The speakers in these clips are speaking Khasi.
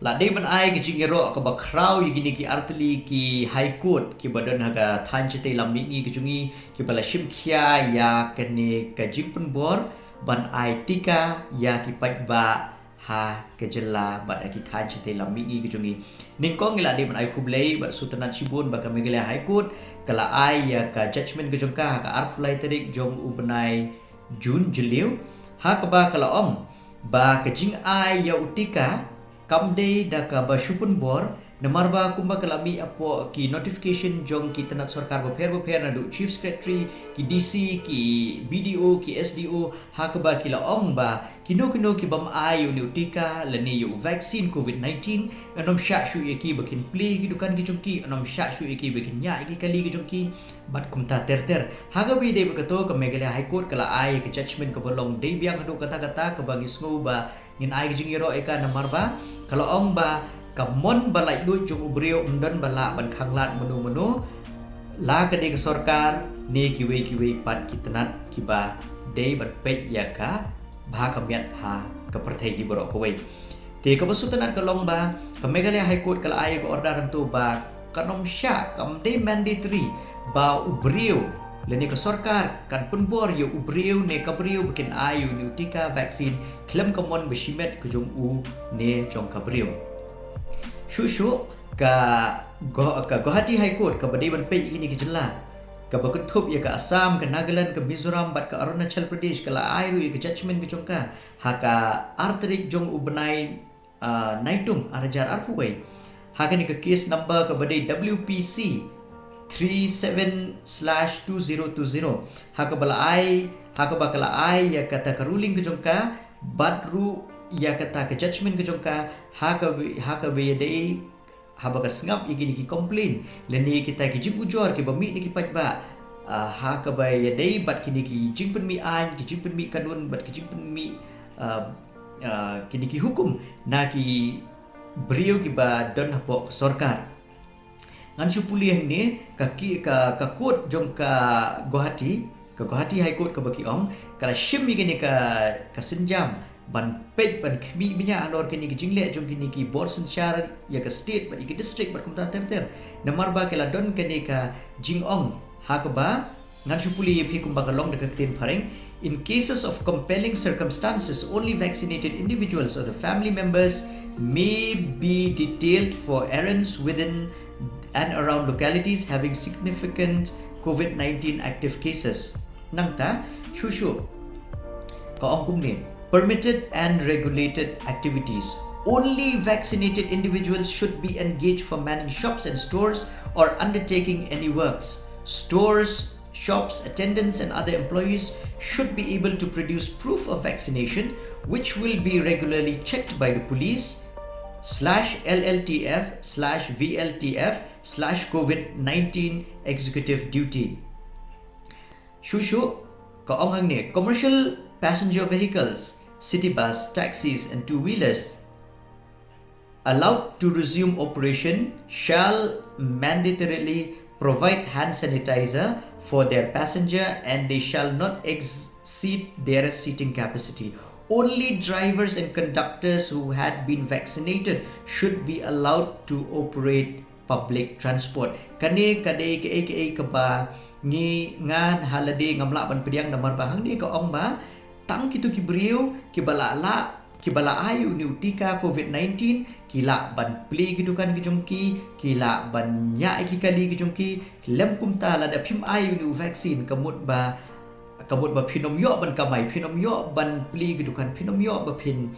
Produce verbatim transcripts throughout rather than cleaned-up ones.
La dei ban ai ka jingïaroh kaba khraw ïa kine ki artylli ki High Court kiba don ha ka thaiñ shatei lam mihngi ka jong ngi, kiba la shim khia ïa kane ka jingpynbor ban ai tika ïa ki paidbah ha ka jylla bad ha ki thaiñ shatei lam mihngi ka jong ngi. Nyngkong ngi la dei ban ai khublei bad sngewtynnat shibun ba ka Meghalaya High Court ka la ai ïa ka judgment ka jong ka ha ka arphew lai tarik jong u bnai June, Jylliew, ha kaba ka la ong ba ka jingai ïa u tika kam dei da kaba shu pynbor, namar ba kumba ka la mih hapoh ki notification jong ki tnat sorkar bapher bapher, naduh Chief Secretary, ki D C, ki B D O, ki S D O, ha kaba ki la ong ba kino kino ki bym ai ïa une u tika lane ïa u vaccine COVID nineteen, yn ym shah shuh ïa ki ba kin plie ki dukan ki jong ki, yn ym shah shuh ïa ki ba kin ñiah ïa ki kali ki jong ki, bad kumta ter ter. Ha kaba ïadei bad kato, ka Meghalaya High Court ka la ai ka judgment kaba long dei biang haduh katta katta, kaba ngi sngew ba ngin ai ka jingïaroh ïa ka, namar ba ka la ong ba ka mon ba laitluid jong u briew ym don ba lah ban khanglad mano mano, la ka dei ka sorkar ne kiwei kiwei pat ki tnat kiba dei ban peit ïa ka bha ka miat ha ka pyrthei hi baroh kawei. Te kaba sngewtynnat ka long ba ka Meghalaya High Court ka la ai ka order hangto ba kan ym shah, kam dei mandatory ba u briew lane ka sorkar kan pynbor ïa u briew ne ka briew ba kin ai ïa une u tika vaccine khlem ka mon ba shimet ka jong u ne jong ka briew. Shuh shuh ka Gau-, ka Guwahati High Court kaba dei ban peit ïa kine ki jylla, kaba kynthup ïa ka Assam, ka Nagaland, ka Mizoram bad ka Arunachal Pradesh, ka la ai ruh ïa ka judgment ka jong ka ha ka ar tarik jong u bnai, ah, Naitung ar hajar arphew wei, ha kane ka case number kaba dei W P C three seven slash two zero two zero, ha kaba la ai, ha kaba ka la ai ïa kata ka ruling ka jong ka bad ruh ïa kata ka judgment ka jong ka, ha kaba, ha kaba ïadei, haba ka sngap ïa kine ki complain lane kita ki jingujor kiba mih na ki paidbah, ah, ha kaba ïadei bad kine ki jingpynmih aiñ, ki jingpynmih kanun bad ki jingpynmih, ah, ah, kine ki hukum na ki briew kiba don hapoh ka sorkar. Ngan shu pule hangne, ka ki, ka, ka court jong ka Guwahati, ka Guwahati High Court kaba ki ong ka la shim ïa kane ka, ka sienjam ban peit, ban khmih bniah halor kine ki jingleh jong kine ki bor synshar ïa ka state bad ïa ka district bad kumta ter ter, namar ba ka la don kane ka jingong ha kaba, ngan shu pule ïa phi kumba ka long da ka ktien phareng: In cases of compelling circumstances, only vaccinated individuals or the family members may be detailed for errands within and around localities having significant COVID nineteen active cases. Nangta, shuh shuh ka ong kumne: Permitted and regulated activities. Only vaccinated individuals should be engaged for manning shops and stores or undertaking any works. Stores, shops, attendants, and other employees should be able to produce proof of vaccination, which will be regularly checked by the police slash L L T F slash V L T F slash COVID nineteen executive duty. Shuh shuh ka ong hangne: Commercial passenger vehicles, city bus, taxis, and two-wheelers allowed to resume operation shall mandatorily provide hand sanitizer for their passenger, and they shall not exceed their seating capacity. Only drivers and conductors who had been vaccinated should be allowed to operate public transport. Kane ka dei kaei kaei kaba ngi, nga ha lade ngam lah ban pdiang, namar ba hangne ka ong ba tang kito ki briew kiba la, la, kiba la ai une u tika COVID nineteen ki lah ban plie ki dukan ki jong ki, ki lah ban ñiah ki kali ki jong ki. Khlem kumta, lada phim ai une u vaccine, ka mut ba, ka mut ba phin ym ïoh ban kamai, phin ym ïoh ban plie ki dukan, phin ym ïoh ba phin,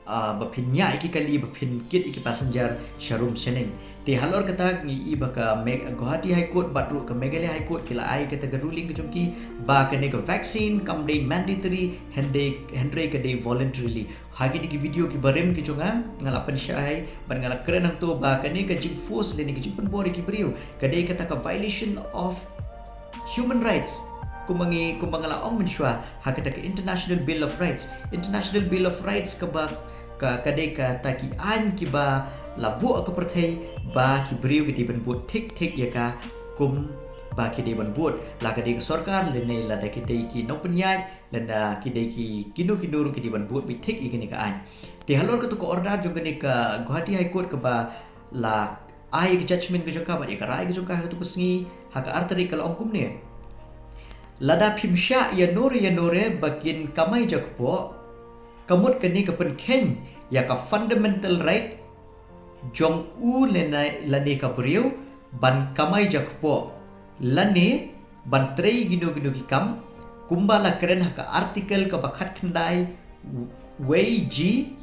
ah, ba phin ñiah ïa ki kali, ba phin kit ïa ki passenger sharum shaneng. Te halor kata ngi i ba ka Meg-, Guwahati High Court bad ruh ka Meghalaya High Court ki la ai kata ka ruling ka jong ki ba kane ka vaccine kam dei mandatory, hynrei, hynrei ka dei voluntarily. Ha kine ki video kiba rim ki jong nga, nga la pynshai bad nga la kren hangto ba kane ka jingforce lane ka jingpynbor ïa ki briew ka dei kata ka violation of human rights, kumba ngi, kumba nga la ong mynshuwa, ha kata ka International Bill of Rights. International Bill of Rights kaba, ka, ka dei kata ki aiñ kiba la buh ha ka pyrthei ba ki briew ki dei ban bud thik thik ïa ka kum ba ki dei ban bud, la ka dei ka sorkar lane lada ki dei ki nongpynïaid, lada ki dei ki kino kino ruh ki dei ban bud beit thik ïa kane ka aiñ. Te halor kata ka order jong kane ka Guwahati High Court kaba la ai ka judgment ka jong ka bad ïa ka rai ka jong ka ha kata ka sngi, ha ka ar tarik, ka la ong kumne: Lada phim shah ïa nore ïa nore ba kin kamai jakpoh, ka mut kane ka pynkheiñ ïa ka fundamental right jong u lane, lane ka briew ban kamai jakpoh lane ban trei kino kino ki kam, kumba la kren ha ka article kaba khatkhyndai wei G,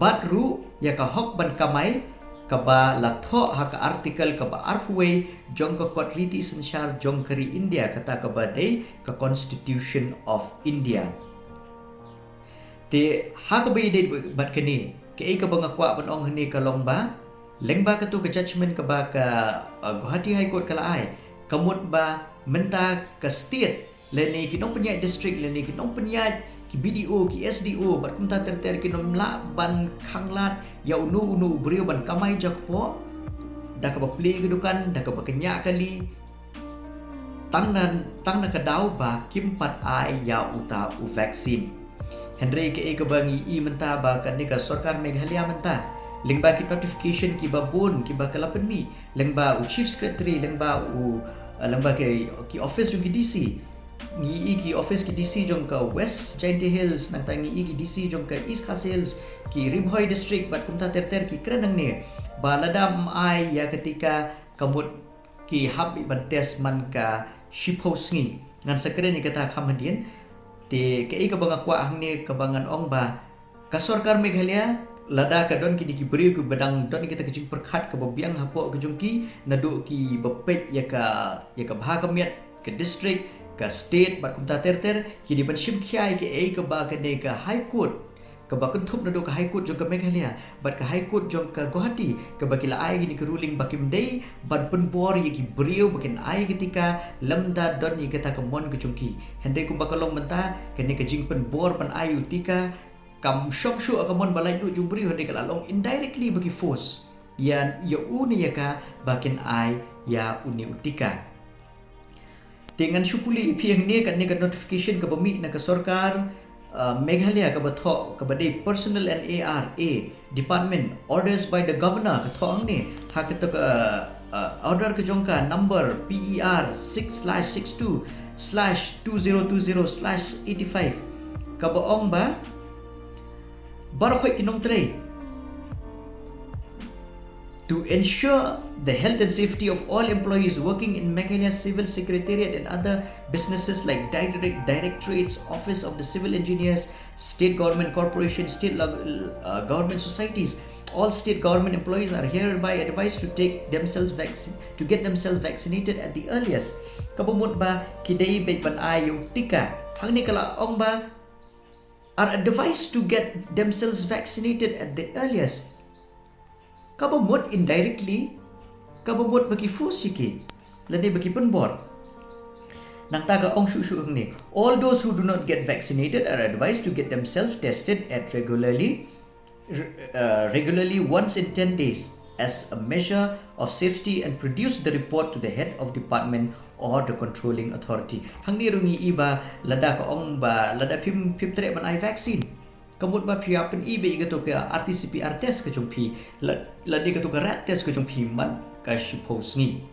bad ruh ïa ka hok ban kamai kaba la thoh ha ka article kaba arphew wei jong ka kot riti synshar jong ka ri India, kata kaba dei ka Constitution of India. Te ha kaba ïadei bad kane, kaei kaba nga kwah ban ong hangne ka long ba, lyngba katu ka judgment kaba ka, uh, Guwahati High Court ka la ai, ka mut ba mynta ka state lane ki nongpynïaid district lane ki nongpynïaid, ki B D O, ki S D O bad kumta ter ter, kim lah ban khanglad ïa uno uno u briew ban kamai jakpoh da kaba plie ka dukan, da kaba kynjah kali, tang na, tang na ka daw ba kim pat ai ïa uta u vaccine. Hynrei kaei kaba ngi i mynta ba kane ka sorkar Meghalaya mynta, lyngba ki notification kiba bun kiba ka la pynmih, lyngba u Chief Secretary, lyngba u, uh, lyngba ki, ki office jong ki D C, ngi i ki office ki D C jong ka West Jaintia Hills, nangta ngi i ki D C jong ka East Khasi Hills, ki Ri Bhoi District bad kumta ter ter, ki kren hangne ba lada ym ai ïa ka tika, ka mut ki hap beit ban test man ka shiphew sngi. Ngan sa kren ïa kata kham hadien. Te kaei kaba nga kwah hangne kaba ngan ong ba ka sorkar Meghalaya, lada ka don kine ki briew kiba dang don kita ki jingpyrkhat kaba biang hapoh ka jong ki, naduh kiba peit ïa ka, ïa ka bha ka miat ka district, ka state bad kumta ter ter, ki dei ban shim khia ïa kaei kaba kane ka High Court kaba kynthup naduh ka High Court jong ka Meghalaya bad ka High Court jong ka Guwahati, kaba ki la ai kine ki ruling ba kim dei ban pynbor ïa ki briew ba kin ai ka tika lymda don ïa kata ka mon ka jong ki. Hynrei kumba ka long mynta, kane ka jingpynbor ban ai u tika kam shong shuh ha ka mon ba laitluid jong u briew, hynrei ka la long indirectly ba ki force ïa, ïa u ne ïa ka ba kin ai ïa une u tika. Te ngan shu pule ïa phi hangne, kane ka notification kaba mih na ka sorkar, uh, Meghalaya kaba thoh, kaba dei Personnel and A R A Department, orders by the Governor, ka thoh hangne ha kata ka, uh, order ka jong ka number P E R six slash six two slash two zero two zero slash eighty five, kaba ong ba baroh ki nongtrei, to ensure the health and safety of all employees working in Meghalaya Civil Secretariat and other businesses like direct, directorates, Office of the Civil Engineers, state government corporation, state lo-, uh, government societies, all state government employees are hereby advised to take themselves vaccine, to get themselves vaccinated at the earliest. Kaba mut ba ki dei beit ban ai ïa u tika. Hangne ka la ong ba are advised to get themselves vaccinated at the earliest. Kaba mut indirectly, kaba mut ba ki force ïa ki, lane ba ki pynbor. Nangta ka ong shuh shuh hangne, all those who do not get vaccinated are advised to get themselves tested at regularly, re-, uh, regularly once in ten days as a measure of safety and produce the report to the head of department or the controlling authority. Hangne ruh ngi i ba lada ka ong ba lada phim, phim treh ban ai vaccine, ka mut ba phi ïa pyni beit ïa kato ka R T P C R test ka jong phi, la, lane kato ka rat test ka jong phi man ka shiphew sngi.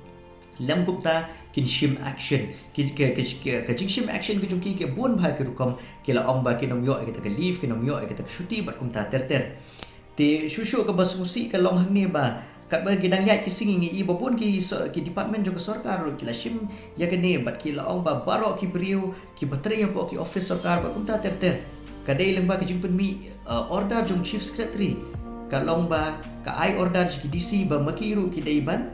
Lem kumta kin shim action. Ki, ka, ka, ka, ka jingshim action ka jong ki ka bun bha ki rukom, ki la ong ba kin ym ïoh ïa kata ka leave, kin ym ïoh ïa kata ka shuti bad kumta ter ter. Te shuh shuh kaba sngewsih ka long hangne ba katba ki dang ïaid ki sngi ngi i ba bun ki so-, ki department jong ka sorkar ruh ki la shim ïa kane bad ki la ong ba baroh ki briew kiba trei hapoh ki office sorkar bad kumta ter ter, ka dei lyngba ka jingpynmih, uh, order jong Chief Secretary, ka long ba ka ai order sha ki D C ba ma ki ruh ki dei ban,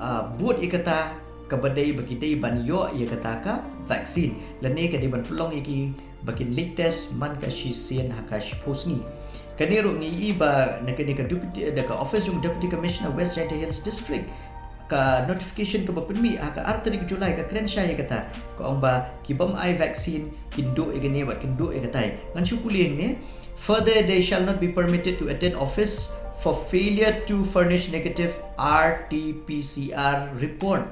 uh, bud ïa kata kaba dei ba ki dei ban ïoh ïa kata ka vaccine, lane ka dei ban pynlong ïa ki ba kin leit test man ka shisien ha ka shiphew sngi. Kane ruh ngi i ba na kane ka deputy, da ka office jong Deputy Commissioner West Jaintia Hills District, ka notification kaba pynmih ha ka ar tarik July ka kren shai ïa kata, ka ong ba ki bym ai vaccine kin duh ïa kane bad kin duh ïa katai. Ngan shu pule hangne. Further, they shall not be permitted to attend office for failure to furnish negative R T P C R report.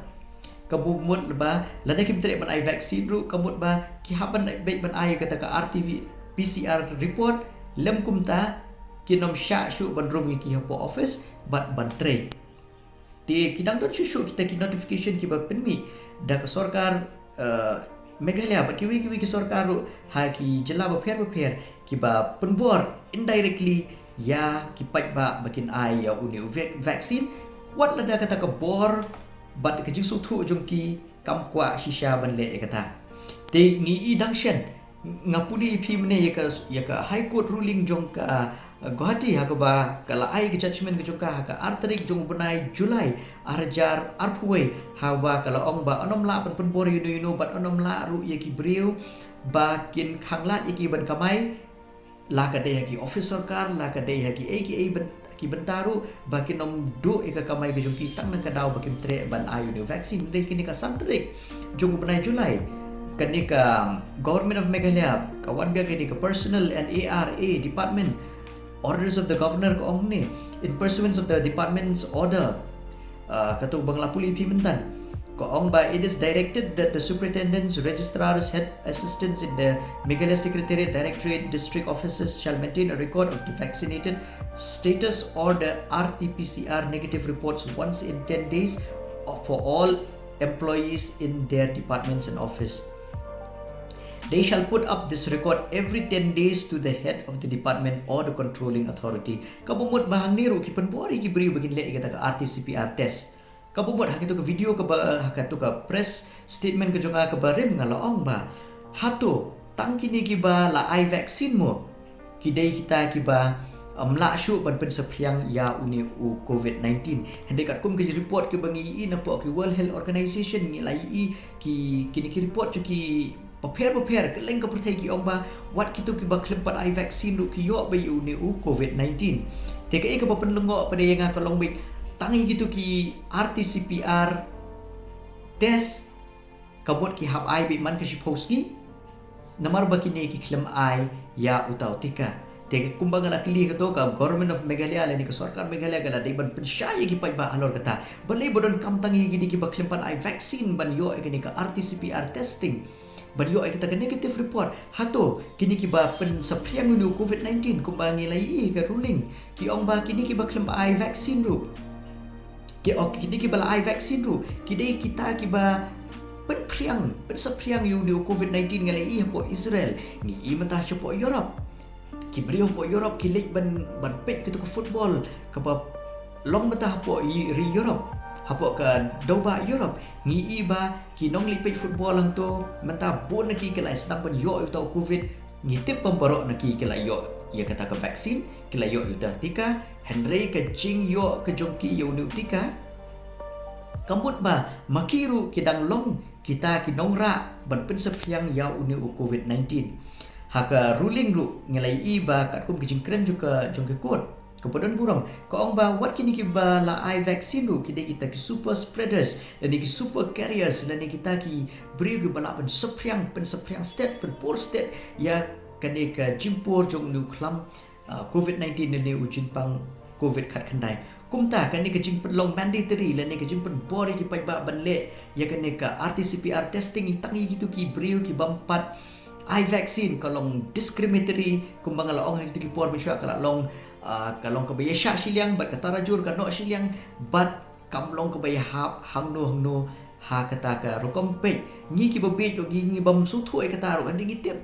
Kaba mut ba lada kim treh ban ai vaccine ruh, ka mut ba ki hap ban beit ban ai kata ka R T P C R report, lym kumta kin ym shah shuh ban rung ïa ki hapoh office bad ban trei. Te ki dang don shuh shuh kita ki notification kiba pynmih da ka sorkar, eh, Meghalaya bad kiwei kiwei ki sorkar ruh ha ki jylla bapher bapher kiba pynbor indirectly ïa ki paidbah ba kin ai ïa une u vac-, vaccine, wat lada kata ka bor bad ka jingsngewthuh jong ki kam kwah shisha ban leh ïa kata. Te ngi i dang shen, nga pule ïa phi mynne ïa ka, ïa ka High Court ruling jong ka, uh, Guwahati, ha kaba ka la ai ka judgment ka jong ka ha ka ar tarik jong u bnai July ar hajar arphew wei, ha ba ka la ong ba yn ym lah ban pynbor ïano ïano bad yn ym lah ruh ïa ki briew ba kin khanglad ïa ki ban kamai, la ka dei ha ki office sorkar, la ka dei ha kiei kiei ban, ki bynta ruh, ba kin ym duh ïa ka kamai ka jong ki tang na ka daw ba kim treh ban ai une u vaccine. Dei kane ka san tarik jong u bnai July, kane ka Government of Meghalaya ka wan biang kane ka Personnel and A R A Department, Orders of the Governor ka ong ne, in pursuance of the department's order, uh, kato ba nga la pule ïa phi mynta. Ka ong ba, it is directed that the superintendents, registrars, head assistants in the Meghalaya Secretariat, Directorate, District Offices shall maintain a record of the vaccinated status or the R T P C R negative reports once in ten days for all employees in their departments and office. They shall put up this record every ten days to the head of the department or the controlling authority. Kaba mut ba hangne ruh ki pynbor ïa ki briew ba kin leh ïa kata ka R T P C R test. Kaba mut ha kito ka video kaba, ha kito ka press statement ka jong nga kaba rim nga la ong ba, hato tang kine kiba la ai vaccine mo ki dei kita kiba, um, lah shuh ban pynsaphriang ïa une u COVID nineteen? Hynrei katkum ki report kiba ngi i napoh ki World Health Organization, ngi la i ki, kine ki report jong ki bapher bapher kylleng ka pyrthei ki ong ba wat kito kiba khlem pat ai vaccine ruh ki ïoh beit ïa une u COVID nineteen. Te kaei kaba pynlyngngoh pat ïa nga ka long beit, tang ïa kito ki R T P C R test ka mut ki hap ai beit man ka shiphew sngi, namar ba kine ki khlem ai ïa uta u tika. Te kumba nga la kylli, kato ka Government of Meghalaya lane ka sorkar Meghalaya ka la dei ban pynshai ïa ki paidbah halor kata. Balei ba donkam tang ïa kine kiba khlem pat ai vaccine ban ïoh ïa kane ka R T P C R testing, ban ïoh ïa kata ka negative report? Hato kine kiba pynsaphriang ïa une u COVID nineteen, kumba ngi la i ka ruling, ki ong ba kine kiba khlem ai vaccine ruh, ki, oh, kine kiba la ai vaccine ruh ki dei kita kiba pynphriang, pynsaphriang ïa une u COVID nineteen? Nga la i hapoh Israel, ngi i mynta shapoh Europe, ki briew hapoh Europe ki leit ban, ban peit kito ka football kaba long mynta hapoh i ri Europe, hapoh ka dewbah Europe. Ngi i ba ki nongleit peit football hangto mynta bun na ki ki la sdang ban ïoh ïa uta u COVID. Ngi tip ba baroh na ki ki la ïoh ïa kata ka vaccine, ki la ïoh ïa uta u tika, hynrei ka jingïoh ka jong ki ïa une u tika ka mut ba ma ki ruh ki dang long kita ki nongrah ban pynsaphriang ïa une u COVID nineteen. Ha ka ruling ruh ngi la i ba katkum ki jingkren jong ka, jong ka court, ka ba don burom, ka ong ba wat kine kiba la ai vaccine ruh ki dei kita ki super spreaders lane ki super carriers lane kita ki briew kiba lah pynsaphriang, pynsaphriang stet, pynpur stet ïa kane ka jingpur jong une u khlam, ah, COVID nineteen lane u jingpang COVID khatkhyndai. Kumta kane ka jingpynlong mandatory lane ka jingpynbor ïa ki paidbah ban leh ïa kane ka R T P C R testing ïa tang ïa kito ki briew ki bym pat ai vaccine ka long discriminatory, kumba nga la ong ha kito ki por mynshuwa, ka la long, ah, ka long kaba ïashah shiliang bad ka tarajur ka noh shiliang bad kam long kaba ïahap hangno hangno ha kata ka rukom. Peit, ngi kiba bieit ruh, ngi, ngi bym sngewthuh ïa kata ruh, hynrei ngi tip.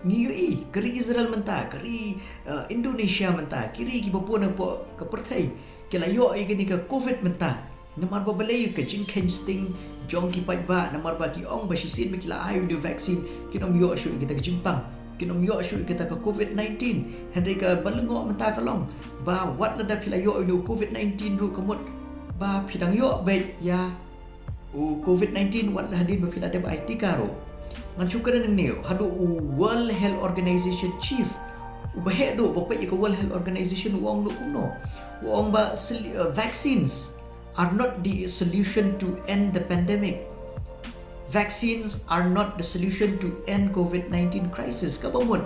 Ngi ïohi ka ri Israel mynta, ka ri, eh, Indonesia mynta, ki ri kiba bun hapoh ka pyrthei ki la ïoh ïa kane ka COVID mynta. Namar ba balei? Ka jingkheiñ sting jong ki paidbah, namar ba ki ong ba shisien ba ki la ai ïa une u vaccine kin ym ïoh shuh ïa kita ka jingpang, kin ym ïoh shuh ïa kita ka COVID nineteen. Hynrei kaba lyngngoh mynta ka long ba wat lada phi la ïoh ïa une u COVID nineteen ruh ka mut ba phi dang ïoh beit ïa u COVID nineteen wat la hadien ba phi la dep ai tika ruh. Ngan shu kren hangne, haduh u World Health Organization chief, uba heh duh ba peit ïa ka World Health Organization, u ong duh kumno? U ong ba sel-, uh, vaccines are not the solution to end the pandemic. Vaccines are not the solution to end COVID nineteen crisis. Kaba mut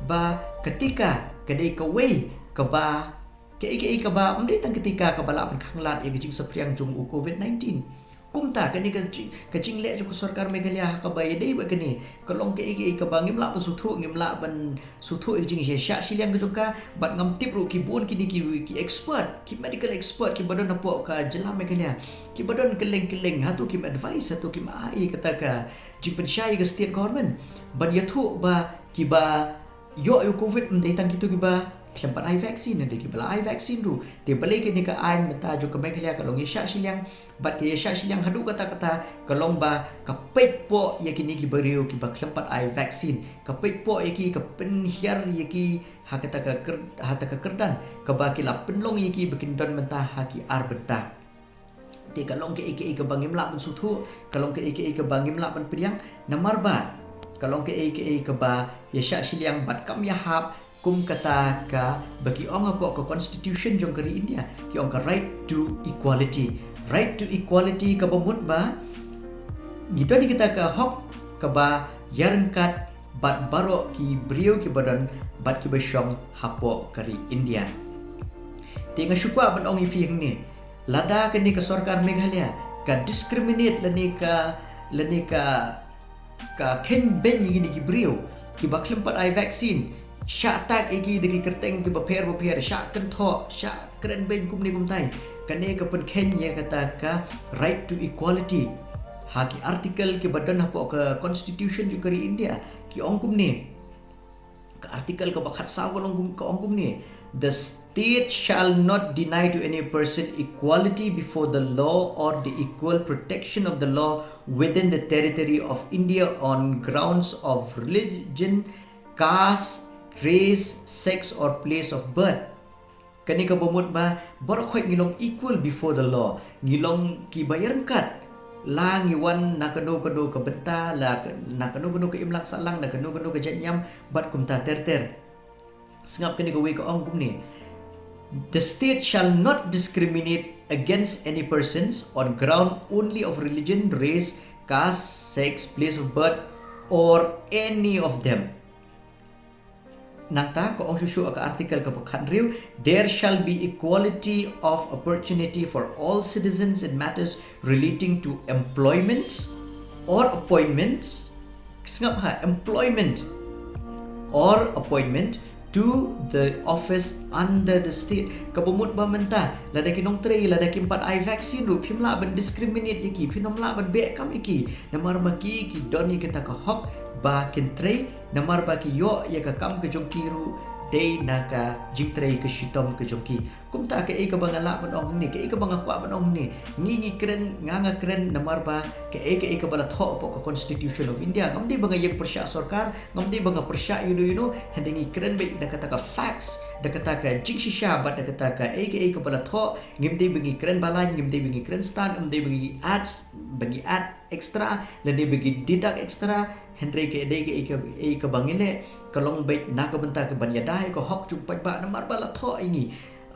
ba ka tika ka dei kawei kaba, kaei kaei kaba, ym dei tang ka tika kaba lah ban khanglad ïa ka jingsaphriang jong u COVID nineteen. Kumta kane ka jing, ka jingleh jong ka sorkar Meghalaya ha kaba ïadei bad kane ka long kaei kaei kaba ngim lah ban sngewthuh, ngim lah ban sngewthuh ïa ka jingshah shiliang ka jong ka, bad ngam tip ruh ki bun kine ki, ki expert, ki medical expert kiba don hapoh ka jylla Meghalaya, kiba don kylleng kylleng, hato kim advise, hato kim ai kata ka jingpynshai ïa ka state government ban ïathuh ba kiba ïoh ïa u Covid ym dei tang kito kiba khlem pat ai vaccine, hynrei kiba la ai vaccine ruh. Te balei kane ka aiñ mynta jong ka Meghalaya ka long ïashah shiliang, bad ka ïashah shiliang haduh katta katta ka long ba ka peit poh ïa kine ki briew kiba khlem pat ai vaccine, ka peit poh ïa ki, ka pynhiar ïa ki ha kata ka kyr-, ha kata ka kyrdan kaba ki la pynlong ïa ki ba kin don mynta ha ki ar bynta. Te ka long kaei kaei kaba ngim lah ban sngewthuh, ka long kaei kaei kaba ngim lah ban pdiang, namar ba ka long kaei kaei kaba ïashah shiliang bad kam ïahap kum kata kaba ki ong hapoh ka constitution jong ka ri India, ki ong ka right to equality. Right to equality kaba mut ba ngi don ïa kata ka hok kaba ïaryngkat bad baroh ki briew kiba don bad kiba shong hapoh ka ri India. Te nga shu kwah ban ong ïa phi hangne, lada kane ka sorkar Meghalaya ka discriminate lane ka, lane ka, ka khein beiñ ïa kine ki briew kiba khlem pat ai vaccine, shah attack ïa ki da ki kyrteng kiba pher ba pher, shah kynthoh, shah kren beiñ kumne kumtai, kane ka pynkhein ïa kata ka right to equality. Ha ki article kiba don hapoh ka constitution jong ka ri India ki ong kumne. Ka article kaba khatsaw ka long kum, ka ong kumne: The state shall not deny to any person equality before the law or the equal protection of the law within the territory of India on grounds of religion, caste, race, sex or place of birth. Kane kaba mut ba baroh khoit ngi long equal before the law, ngi long kiba ïaryngkat, la ngi wan na kano kano ka bynta, la ka, na kano kano ka imlang sahlang, na kano kano ka jait niam, bad kumta ter ter. Sngap kane kawei ka ong kumne: The state shall not discriminate against any persons on ground only of religion, race, caste, sex, place of birth, or any of them. Nangta ka ong shuh shuh ha ka article kaba khathynriew: There shall be equality of opportunity for all citizens in matters relating to employment or appointment. Sngap ha, employment or appointment to the office under the state. Kaba mut ba mynta lada ki nongtrei, lada kim pat ai vaccine ruh, phim lah ban discriminate ïa ki, phim lah ban beh kam ïa ki, namar ba ki, ki don ïa kata ka hok ba kin trei, namar ba ki ïoh ïa ka kam ka jong ki ruh dei na ka jingtrei ka shitom ka jong ki. Kumta kaei kaba nga lah ban ong hangne, kaei kaba nga kwah ban ong hangne, ngi, ngi kren, nga, nga kren namar ba kaei kaei kaba la thoh hapoh ka Constitution of India. Ngam dei ba nga ïeng pyrshah sorkar, ngam dei ba nga pyrshah ïano ïano, hynrei ngi kren beit da kata ka facts, da kata ka jingshisha, bad da kata kaei kaei kaba la thoh. Ngim dei ba ngi kren balang, ngim dei ba ngi kren stad, ngim dei ba ngi add, ba ngi add extra, lane ba ngi deduct extra, hynrei ka dei kaei ka, kaei kaba ngi leh ka long beit na ka bynta ka ban ïada ïa ka hok jong u paidbah, namar ba la thoh ïa ngi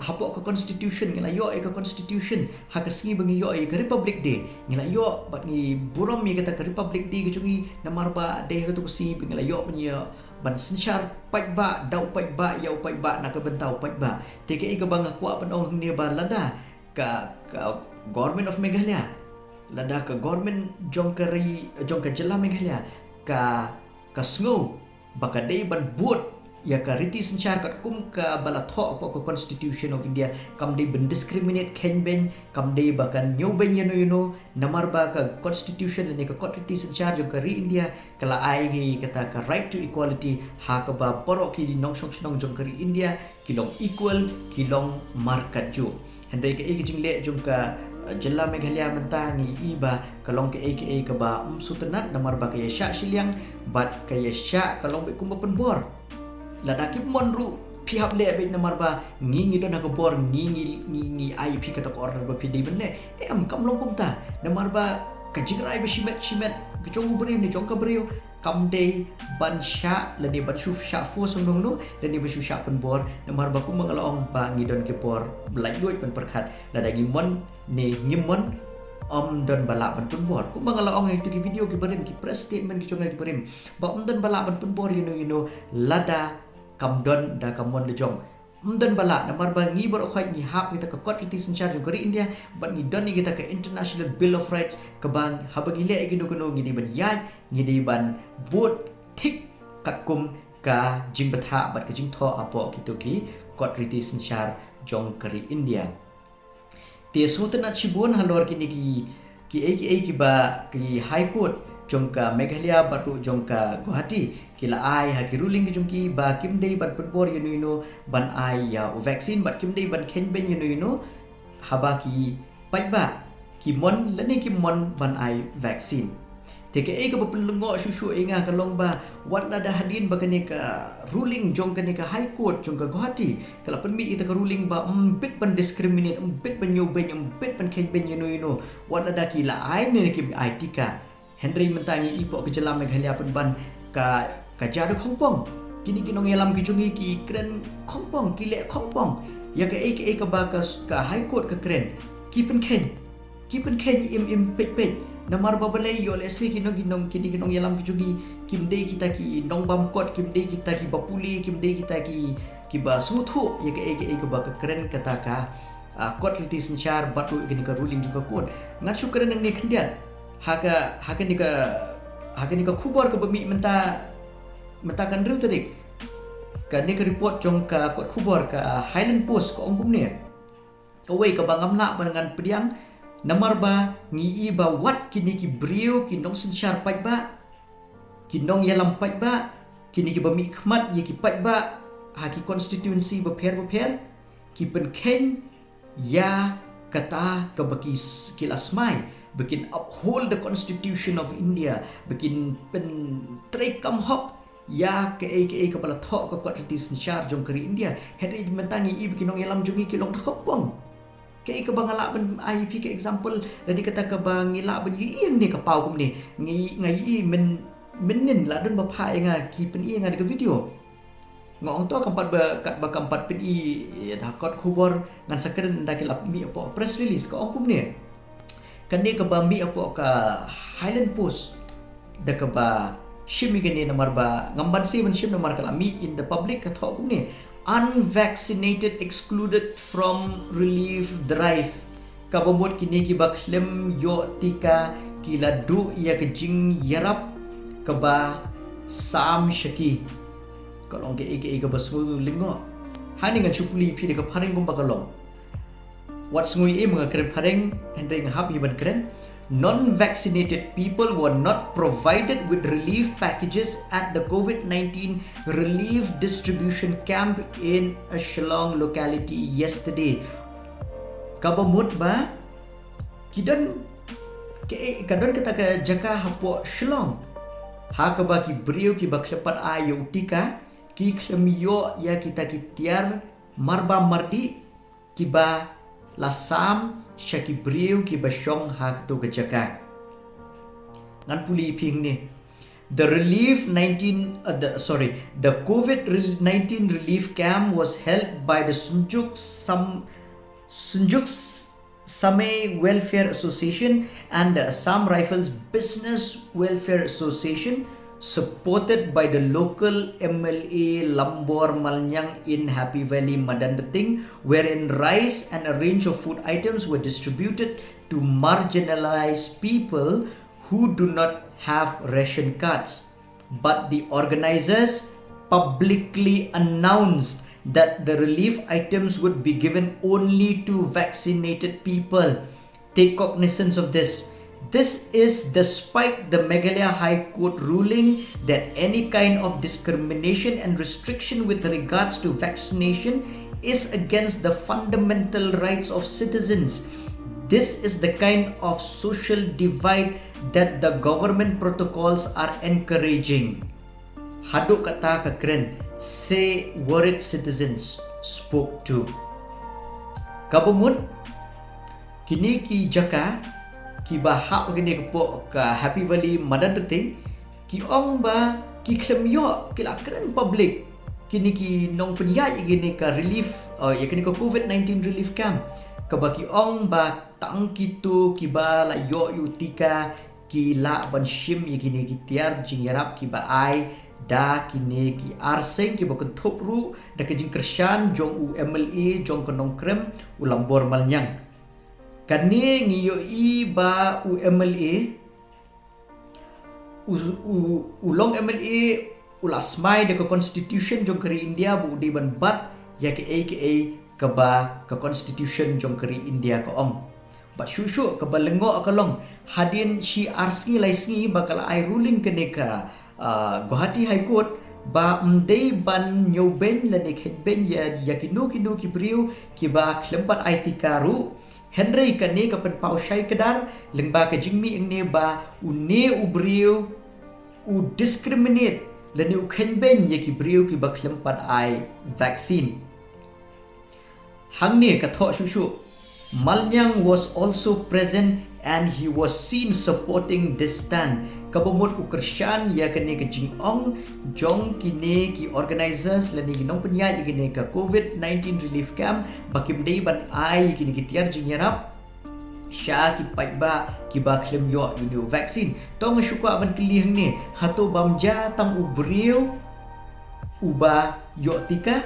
hapoh ka Constitution, ngi la ïoh ïa ka Constitution ha ka sngi ba ngi ïoh ïa ka Republic Day. Ngi la ïoh bad ngi burom ïa kata ka Republic Day ka jong ngi, namar ba dei ha kato ka sngi ba ngi la ïoh ban ïa, ban synshar paidbah da u paidbah ïa u paidbah na ka bynta u paidbah. Te kaei kaba nga kwah ban ong hangne ba lada ka, ka Government of Meghalaya, lada ka government jong ka ri, jong ka jylla Meghalaya ka, ka sngew ba ka dei ban bud ïa ka riti synshar katkum kaba la thoh hapoh ka Constitution of India, kam dei ban discriminate, khein beiñ, kam dei ba kan ñiew beiñ ïano ïano, namar ba ka Constitution lane ka kot riti synshar jong ka ri India ka la ai ngi kata ka right to equality, ha kaba baroh ki nongshong shnong jong ka ri India ki long equal, ki long markatjuh. Hynrei kaei ka jingleh jong ka, eh, jylla Meghalaya mynta ngi i ba ka long kaei kaei kaba ym sngewtynnat, namar ba ka ïashah shiliang bad ka ïashah, ka long beit kumba pynbor. Lada kim mon ruh phi hap leh beit, namar ba ngi, ngi don ha ka bor, ngi, ngi, ngi, ngi ai phi kata ka order ba phi dei ban leh. Em, kam long kumta, namar ba ka jingrai ba shimet shimet ka jong u briew ne jong ka briew kam dei ban shah lane ban shu shah force ong ong no, lane ban shu shah pynbor, namar ba kumba nga la ong ba ngi don ki bor ba laitluid ban pyrkhat. Lada ngi mon ne ngim mon, ym don ba lah ban pynbor. Kumba nga la ong ha kito ki video kiba rim, ki press statement ki jong nga kiba rim, ba ym don ba lah ban pynbor ïano ïano lada kam don da ka mon la jong. Ym don ba lah, namar ba ngi baroh khoit ngi hap kita ka kot riti synshar jong ka ri India, bad ngi don ïa kita ka International Bill of Rights, kaba haba ngi leh ïa kino kino ngi dei ban ïaid, ngi dei ban bud thik katkum ka jingbthah bad ka jingthoh hapoh kito ki kot riti synshar jong ka ri India. Te sngewtynnat shibun halor kine ki, ki ei ki ei kiba ki High Court jong ka Meghalaya bad ruh jong ka Guwahati ki la ai ha ki ruling ki jong ki ba kim dei ban pynbor ïano ïano ban ai ïa u vaccine bad kim dei ban khein beiñ ïano ïano haba ki paidbah ki mon lane kim mon ban ai vaccine. Te kaei kaba pynlyngngoh shuh shuh ïa nga ka long ba wat lada hadien ba kane ka ruling jong kane ka High Court jong ka Guwahati ka la pynmih ïa ka ruling ba ym bit ban discriminate, ym bit ban ñiew beiñ, ym bit ban khein beiñ ïano ïano, wat lada ki la ai ne kim ai tika. Hynrei mynta ngi i hapoh ka jylla Meghalaya pynban ka, ka jia da khongpong. Kine ki nongïalam ki jong ngi ki kren khongpong, ki leh khongpong ïa kaei kaei kaba ka, ka High Court ka kren. Ki pynkhein, ki pynkhein im im peit peit. Namar ba balei ïoh lehse ki nong, ki nong, kine ki nongïalam ki jong ngi kim dei kita ki nongbam kot, kim dei kita kiba pule, kim dei kita ki, kiba sngewthuh ïa kaei kaei kaba ka kren kata ka, ah, kot riti synshar bad ruh ïa kane ka ruling jong ka court. Ngan shu kren nangne khyndiat ha ka, ha kane ka, ha kane ka khubor kaba mih mynta, mynta ka hynriew tarik. Kane ka report jong ka kot khubor ka Highland Post ka ong kumne. Kawei kaba ngam lah ban ngan pdiang, namar ba ngi i ba wat kine ki briew ki nongsynshar paidbah, ki nongïalam paidbah, kine kiba mihkhmat ïa ki paidbah ha ki constituency bapher bapher, ki pynkhein ïa kata kaba ki s-, ki la smai ba kin uphold the Constitution of India, ba kin pyntreikam hok ïa kaei kaei kaba la thoh ka kot riti synshar jong ka ri India. Hynrei mynta ngi i ba ki nongïalam jong ngi ki long da khongpong. Kaei kaba nga lah ban ai ïa phi ka example lane kata kaba ngi lah ban ïohi hangne ka paw kumne. Ngi, nga ïohi myn, mynnin la don ba phah ïa nga, ki pyni ïa nga da ka video. Nga ong to kam pat ba, katba kam pat pyni ïa da kot khubor, ngan sa kren ynda ki la mih hapoh press release, ka ong kumne. Kane kaba mih hapoh ka Highland Post da kaba shim ïa kane namar ba ngam banse ban shim namar ka la mih in the public, ka thoh kumne: Unvaccinated excluded from relief drive. Kaba mut kine kiba khlem ïoh tika ki la duh ïa ka jingïarap kaba sam sha ki. Ka long kaei kaei kaba sngewlyngngoh. Hangne ngan shu pule ïa phi da ka phareng kumba ka long. Wat sngew ïa i ma nga kren phareng, hynrei nga hap hi ban kren. Non-vaccinated people were not provided with relief packages at the COVID nineteen relief distribution camp in a Shillong locality yesterday. Kaba mut ba ki don, ka, ka don kata ka jaka hapoh Shillong ha kaba ki briew kiba khlem pat ai ïa u tika ki khlem ïoh ïa kita ki tiar marbam mardih kiba la sam sha ki briew kiba shong ha kato ka jaka. Ngan pule ïa phi hangne. The relief nineteen, uh, the, sorry, the COVID rel-, nineteen relief camp was held by the Synjuk Sam-, Synjuk S-, Samay Welfare Association and the Assam Rifles Business Welfare Association, supported by the local M L A Lambor Malnyang in Happy Valley, Madanrting, wherein rice and a range of food items were distributed to marginalized people who do not have ration cards. But the organizers publicly announced that the relief items would be given only to vaccinated people. Take cognizance of this. This is despite the Meghalaya High Court ruling that any kind of discrimination and restriction with regards to vaccination is against the fundamental rights of citizens. This is the kind of social divide that the government protocols are encouraging. Haduh kata ka kren, say worried citizens spoke to. Kaba mut, kine ki jaka kiba hap kine ka pok ka Happy Valley Madanrting, ki ong ba ki khlem ïoh, ki la kren public, kine ki nongpynïaid ïa kine ka relief, uh, ïa kine ka COVID nineteen relief camp, kaba ki ong ba tang kito kiba la ïoh ïa u tika ki lah ban shim ïa kine ki tiar jingïarap kiba ai da kine ki ar seng kiba kynthup ruh da ka jingkyrshan jong u M L A jong ka Nongkrem, u Lambor Malnyang. Kane ngi ïohi ba u M L A, u, u, u long M L A u la smai da ka constitution jong ka ri India ba u dei ban bat ïa kaei kaei kaba ka constitution jong ka ri India ka ong. Bad shuh shuh kaba lyngngoh ka long, hadien shi ar sngi lai sngi ba ka la ai ruling kane ka, ah, Guwahati High Court, ba ym dei ban ñiewbeiñ lane kheiñbeiñ ïa, ïa kino kino ki briew kiba khlem pat ai tika ruh. Hynrei kane ka pynpaw shai kdar lyngba ka jingmih hangne ba une u briew u discriminate lane u kheiñbeiñ ïa ki briew kiba khlem pat ai vaccine. Hangne ka thoh shuh shuh, Malnyang was also present and he was seen supporting this stand. Kaba mut u kyrshan ïa kane ka jingong jong kine ki organizers lane ki nongpynïaid ïa kine ka COVID nineteen relief camp ba kim dei ban ai ïa kine ki tiar jingïarap sha ki paidbah kiba khlem ïoh ïa une u vaccine. To nga shu kwah ban kylli hangne, hato bam ja tang u briew uba ïoh tika?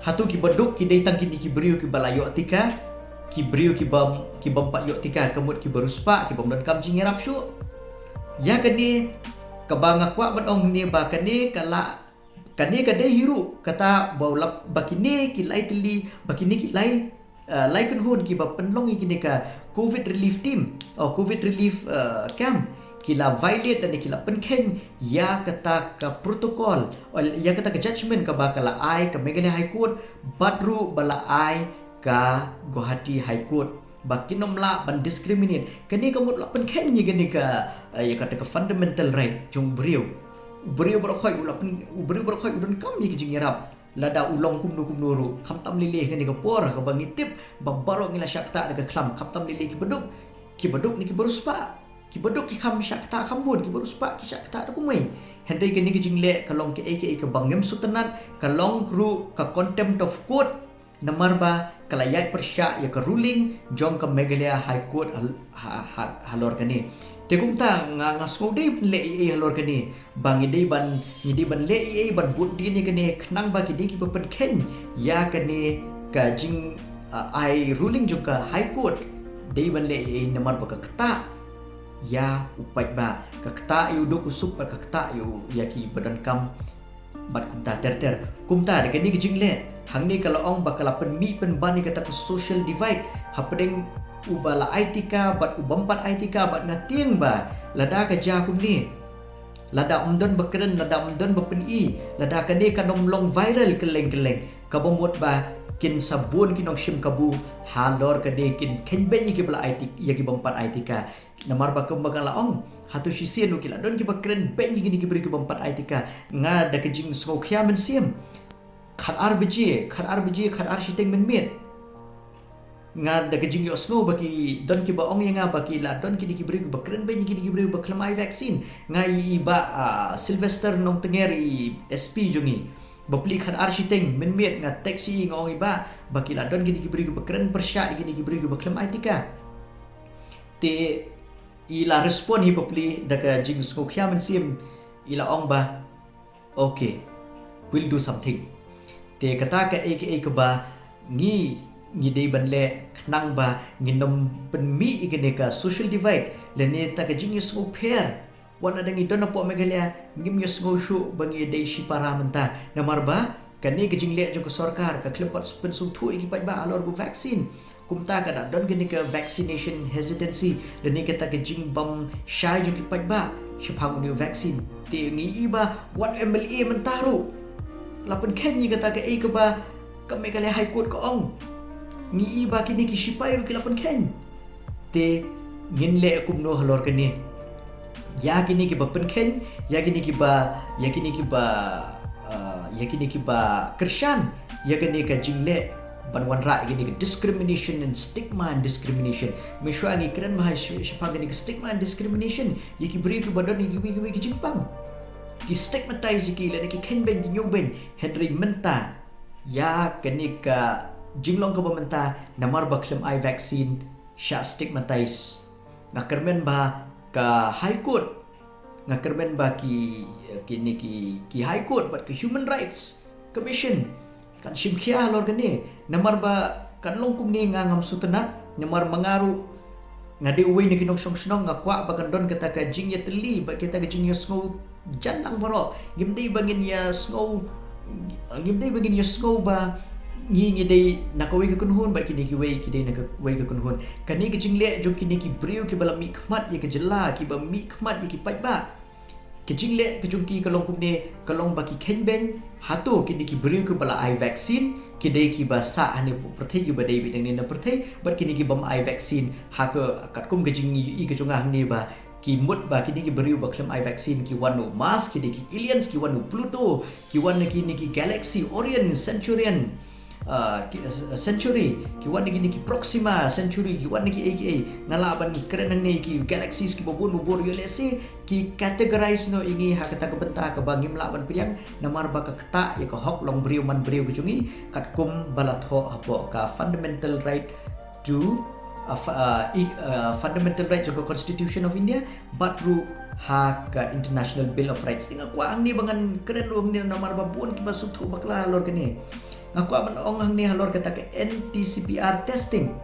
Hato kiba duk ki dei tang kine ki briew kiba la ïoh tika? Ki briew kibam, kibam pat ïoh tika ka mut kiba riewspah, kibam donkam jingïarap shuh? Ïa kane kaba nga kwah ban ong ne ba kane ka la, kane ka dei hi ruh kata ba u lap, ba kine ki lai tylli, ba kine ki lai, uh, lai kynhun kiba pynlong ïa kine ka COVID relief team, o COVID relief, uh, camp, ki la violate lane ki la pynkheiñ ïa kata ka protocol, o ïa kata ka judgment kaba ka la ai ka Meghalaya High Court, bad ruh ba la ai ka Guwahati High Court, ba kin ym lah ban discriminate. Kane ka mut la pynkheiñ ïa kane ka, eh, ïa kata ka fundamental right jong u briew. U briew baroh khoit u la pyn, u briew baroh khoit u donkam ïa ka jingïarap. Lada u long kumno kumno ruh, khamtam lei lei ha kane ka por kaba ngi tip ba baroh ngi la shah ktah da ka khlam, khamtam lei lei kiba duk, kiba duk ne kiba riewspah. Kiba duk ki kham shah ktah kham bun, kiba riewspah ki shah ktah da kumwei. Hynrei kane ka jingleh ka long kaei kaei kaba ngim sngewtynnat, ka long ruh ka contempt of court. Namar ba ka la ïaid pyrshah ïa ka ruling jong ka Meghalaya High Court hal-, ha, ha, halor kane. Te kumta nga, nga sngew dei ban leh ei ei halor kane, ba ngi dei ban, ngi dei ban leh ei ei ban bud dien ïa kane khnang ba kine kiba pynkheiñ ïa kane ka jing, ah, ai ruling jong ka High Court dei ban leh ei ei namar ba ka ktah ïa u paidbah, ka ktah ïa u duk u suk bad ka ktah ïa u, ïa kiba donkam bad kumta ter ter. Kumta da kane ka jingleh hangne ka la ong ba ka la pynmih pynban ïa kata ka social divide hapdeng uba la ai tika bad u bym pat ai tika, bad nga tieng ba lada ka jia kumne, lada ym don ba kren, lada ym don ba pyni, lada kane kan ym long viral kylleng kylleng, kaba mut ba kin sa bun ki nongshim kabu halor kane, kin kheiñbeiñ ïa kiba la ai tik-, ïa ki bym pat ai tika. Namar ba kumba nga la ong, hato shisien ruh ki la don kiba kren beiñ ïa kine ki briew ki bym pat ai tika? Nga da ka jingsngewkhia mynsiem, khat ar baje, khat ar baje, khat ar shiteng mynmiet, nga da ka jingïohsngew ba ki don kiba ong ïa nga ba ki la don kine ki briew kiba kren beiñ ïa kine ki briew ba khlem ai vaccine. Nga ïohi ba, ah, Sylvester Nongtnger, i S P jong ngi, bapli khat ar shiteng mynmiet nga text ïa i, nga ong ïa i ba, ba ki la don kine ki briew kiba kren pyrshah ïa kine ki briew kiba khlem ai tika. Te i la respond hi bapli da ka jingsngewkhia mynsiem, i la ong ba, "Okay, we'll do something." Te kata kaei kaei kaba ngi, ngi dei ban leh khnang ba ngin ym pynmih ïa kane ka social divide lane ta ka jingïasngewpher. Wat lada ngi don hapoh Meghalaya, ngim ïasngew shuh ba ngi dei shipara mynta. Namar ba kane ka jingleh jong ka sorkar ka khlem pat pynsngewthuh ïa ki paidbah halor ka vaccine. Kumta ka da don kane ka vaccination hesitancy lane kata ka jingbym shai jong ki paidbah shaphang une u vaccine. Te ngi i ba wat M L A mynta ruh la pynkheiñ ïa kata kaei kaba ka Meghalaya High Court ka ong. Ngi i ba kine ki shipai ruh ki la pynkheiñ. Te ngin leh kumno halor kane? Ïa kine kiba pynkheiñ, ïa kine kiba, ïa kine kiba, ah, ïa kine kiba kyrshan ïa kane ka jingleh ban wanrah ïa kane ka discrimination and stigma and discrimination. Mynshuwa ngi kren bha sh-, shaphang kane ka stigma and discrimination ïa ki briew kiba don ïa kiwei kiwei ki jingpang. Ki stigmatize ïa ki lane ki kheiñ beiñ, ki ñiew beiñ. Hynrei mynta ïa kane ka jinglong kaba mynta, namar ba khlem ai vaccine, shah stigmatize. Nga kyrmen ba ka High Court nga kyrmen ba ki, kine ki, ki High Court bad ki Human Rights Commission kan shim khia halor kane, namar ba kan long kumne nga ngam sngewtynnat, namar ma nga ruh nga dei uwei na ki nongshong shnong, nga kwah ba kan don kata ka jingïatylli bad kata ka jingïasngew jan lang baroh. Ngim dei ba ngin ïasngew, ngim dei ba ngin ïasngew ba ngi, ngi dei na kawei ka kynhun bad kine kiwei ki dei na kawei ka kynhun. Kane ka jingleh jong kine ki briew kiba la mihkhmat ïa ka jylla, kiba mihkhmat ïa ki paidbah, ka jingleh ka jong ki ka long kumne, ka long ba ki kheiñ beiñ. Hato kine ki briew kiba la ai vaccine ki dei kiba sah hangne hapoh pyrthei, kiba dei beit hangne na pyrthei, bad kine ki bym ai vaccine? Ha ka katkum ka jingïohi ka jong nga hangne ba ki mut ba kine ki briew ba khlem ai vaccine ki wan na u Mars, ki dei ki aliens, ki wan na u Pluto, ki wan na kine ki galaxy, Orion, Centurion, uh, ki, uh, Century, ki wan na kine ki Proxima Century, ki wan na kiei kiei. Nga lah ban kren hangne ki galaxies kiba bun babun, ïoh lehse ki categorize noh ïa ngi ha kata ka bynta kaba ngim lah ban pdiang, namar ba ka ktah ïa ka hok long briew man briew ka jong ngi, katkum ba la thoh hapoh ka fundamental right to, uh, fu-, uh, i-, uh, fundamental right jong ka Constitution of India, bad ruh ha ka International Bill of Rights. Te nga kwah hangne ba ngan kren ruh hangne namar ba bun kiba sngewthuh bakla halor kane. Nga kwah ban ong hangne halor kata ka N T C P R testing.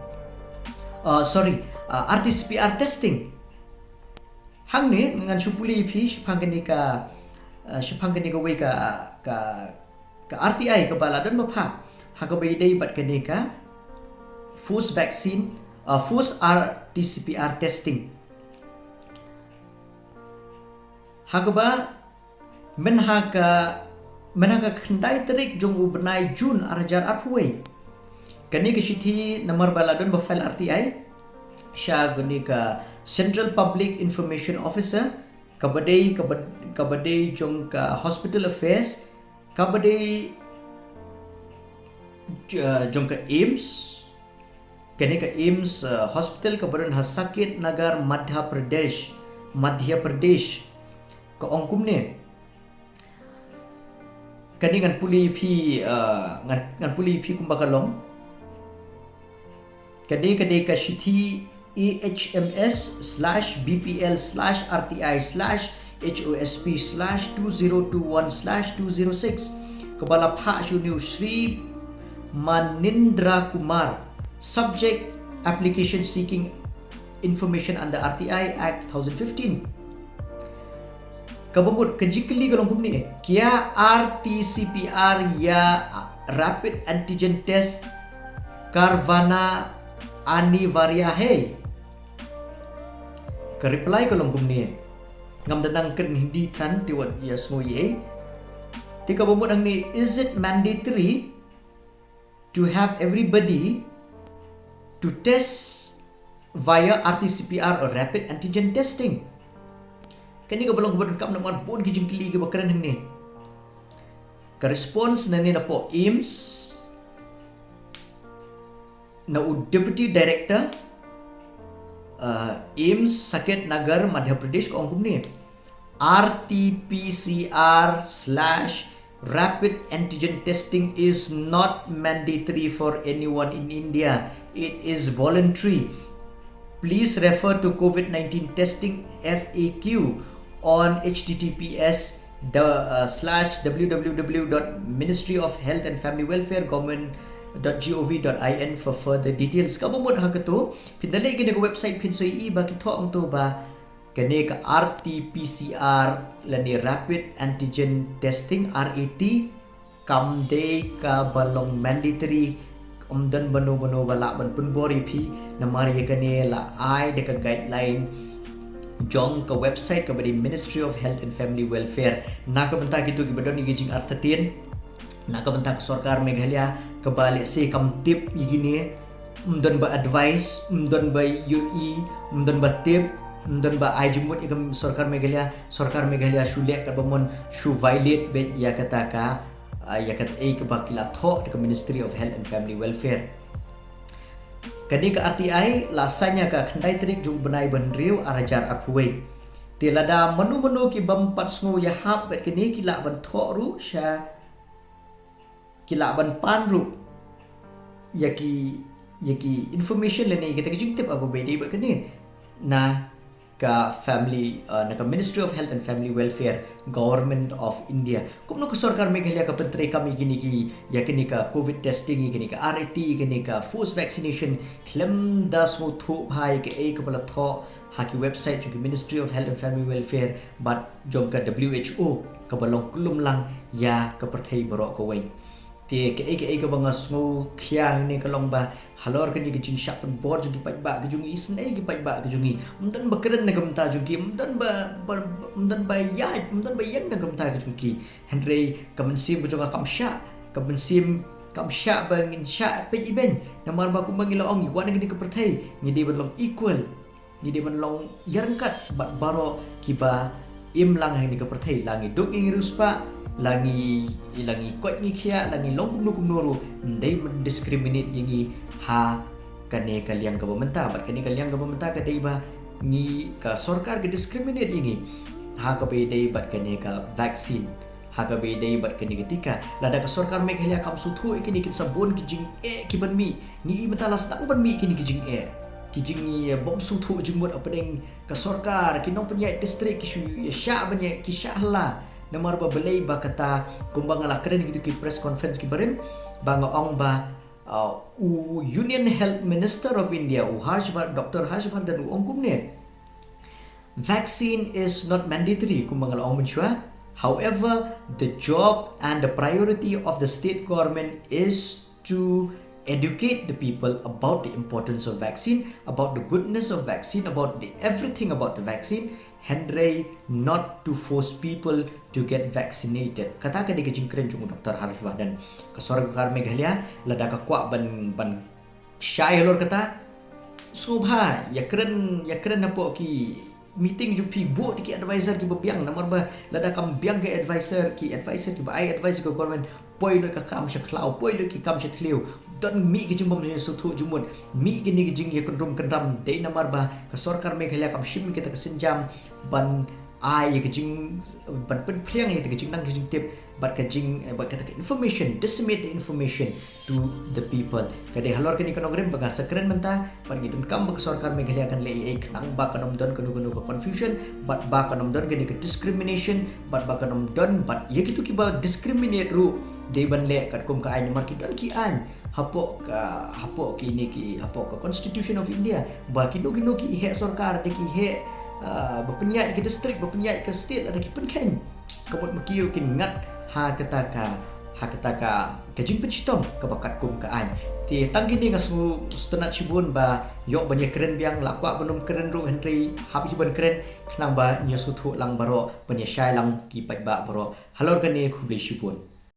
Uh, sorry, uh, R T C P R testing. Hangne ngan shu pule ïa phi shaphang kane ka, uh, shaphang kane kawei ka, ka, ka R T I kaba la don ba phah ha kaba ïadei bad kane ka forced vaccine, uh, forced R T C P R testing. Ha kaba mynha ka, mynha ka khyndai tarik jong u bnai June ar hajar arphew wei, kane ka shithi namar ba la don ba file R T I sha kane ka Central Public Information Officer, kaba dei, kaba, kaba dei jong ka Hospital Affairs, kaba dei, uh, jong ka AIIMS. Kane ka AIIMS, uh, hospital kaba don ha Saket Nagar, Madhya Pradesh, Madhya Pradesh. Ka ong kumne. Kane ngan pule ïa phi, uh, ngan, ngan pule ïa phi kumba ka long. Kane, kane ka shithi A H M S slash B P L slash R T I slash H O S P slash two zero two one slash two zero six, kaba la phah sha une u Shri Manindra Kumar. Subject: application seeking information under R T I Act two thousand fifteen. Kaba mut ka jingkylli ka long kumne: Kya R T C P R ya rapid antigen test karwana anivarya hai? Ka reply ka long kumne. Ngam da nang kren Hindi than, te wat ïa sngew ei. Te kaba mut hangne: Is it mandatory to have everybody to test via R T C P R or rapid antigen testing? Kane kaba long kaba donkam namar bun ki jingkylli kiba kren hangne. Ka response nangne napoh AIIMS, na u Deputy Director, uh, AIIMS Saket Nagar, Madhya Pradesh, ka ong kumne: R T P C R slash rapid antigen testing is not mandatory for anyone in India. It is voluntary. Please refer to COVID nineteen testing F A Q on H T T P S the, uh, slash W W W dot Ministry of Health and Family Welfare, Government dot G O V dot I N for further details. Kaba mut ha kato, phin da leit kane ka website phin sa ïohi ba ki thoh hangto ba kane ka R T P C R lane rapid antigen testing, R A T, kam dei kaba long mandatory. Ym don bano bano ba lah ban pynbor ïa phi, namar ïa kane la ai da ka guideline jong ka website kaba dei Ministry of Health and Family Welfare. Na ka bynta kito kiba don ïa ki jingartatien, na ka bynta ka sorkar Meghalaya kaba lehse kam tip ïa kine, ym don ba advice, ym don ba ïohi, ym don ba tip, ym don ba ai jingmut ïa ka sorkar Meghalaya, sorkar Meghalaya shu leh katba mon, shu violate beit ïa kata ka, ah, ïa kaei kaba ki la thoh da ka Ministry of Health and Family Welfare. Kane ka R T I la sain ha ka khyndai tarik jong u bnai ba hynriew ar hajar arphew wei. Te lada mano mano ki bym pat sngew ïahap bad kane, ki lah ban thoh ruh sha, ki lah ban pan ruh ïa ki, ïa ki information lane ïa kita ki jingtip ha kaba ïadei bad kane na ka family, uh, na ka Ministry of Health and Family Welfare, Government of India. Kumno ka sorkar Meghalaya ka pyntreikam ïa kine ki, ïa kine ka covid testing, ïa kine ka R A T, ïa kine ka forced vaccination, khlem da sngewthuh bha ïa kaei kaba la thoh ha ki website jong ki Ministry of Health and Family Welfare bad jong ka W H O, kaba long kulmlang ïa ka pyrthei baroh kawei. Te kaei kaei kaba nga sngewkhia hangne ka long ba halor kane ka jingshah pynbor jong ki paidbah ki jong ngi, isynei ki paidbah ki jong ngi, ym don ba kren na ka bynta jong ki, ym don ba, ba ym don ba ïaid, ym don ba ïeng na ka bynta ki jong ki. Hynrei ka mynsiem ka jong nga kam shah, ka mynsiem kam shah ba ngin shah peit ibeiñ. Namar ba kumba ngi la ong, ngi wan na kane ka pyrthei ngi dei ban long equal, ngi dei ban long ïaryngkat bad baroh kiba im lang ha kane ka pyrthei. La ngi duk ïa ngi riewspah, la ngi, la ngi koit ngi khiah, la ngi long kumno kumno ruh, ym dei ban discriminate ïa ngi ha kane ka liang kaba mynta. Bad kane ka liang kaba mynta ka dei ba ngi, ka sorkar ka discriminate ïa ngi ha kaba ïadei bad kane ka vaccine, ha kaba ïadei bad kane ka tika. Lada ka sorkar Meghalaya kam sngewthuh ïa kine, kin sa bun ki jingeh ki ban mih. Ngi i mynta la sdang ban mih kine ki jingeh, ki jing, ïa, bym sngewthuh jingmut hapdeng ka sorkar, ki nongpynïaid district ki shu ïa shah ban ïa, ki shah hla. Namar ba balei ba kata, kumba nga la kren kito ki press conference ki barim, ba nga ong ba, uh, u Union Health Minister of India, u Harsh Var-, Doctor Harsh Vardhan u ong kumne: "Vaccine is not mandatory," kumba nga la ong mynshuwa. "However, the job and the priority of the state government is to educate the people about the importance of vaccine, about the goodness of vaccine, about the everything about the vaccine, hynrei not to force people to get vaccinated." Kata ka dei ka jingkren jong u Doctor Harsh Vardhan. Ka sorkar Meghalaya lada ka kwah ban, ban shai halor kata, sngewbha ïa kren, ïa kren hapoh ki meeting jong phi, buh da ki advisor kiba biang. Namar ba lada kam biang ki advisor, ki advisor kiba ai advice ka government, poi lut ka kam sha khlaw, poi lut ki kam sha thliew. Don mih ki jingbym sngewthuh jingmut, mih kine ki jingïakynrum kynram. Dei namar ba ka sorkar Meghalaya kam shim kita ki sienjam ban ai ïa ki jing, ban pynphriang ïa kita ki jingnang ki jingtip bad ka jing, eh, bad kata ka information, disseminate the information to the people. Ka dei halor kane ka nongrim ba nga sa kren mynta, bad ngi donkam ba ka sorkar Meghalaya kan leh ei ei khnang ba kan ym don kano kano ka confusion, bad ba kan ym don kane ka discrimination, bad ba kan ym don, bad ïa kito kiba discriminate ruh dei ban leh katkum ka aiñ, namar ki don ki aiñ hapoh ka, hapoh kine ki, hapoh ka Constitution of India, ba kino kino ki heh sorkar, da ki heh, ah, ba pynïaid ka district, ba pynïaid ka state, lada ki pynkheiñ, ka mut ma ki ruh kin ngat ha kata ka, ha kata ka, ka jingpynshitom kaba katkum ka aiñ. Te tang kine, nga sngewtynnat shibun ba ïoh ban ïakren biang, la kwah ban ym kren ruh, hynrei hap hi ban kren khnang ba ngi ïasngewthuh lang baroh, ban ïashai lang ki paidbah baroh halor kane. Khublei shibun.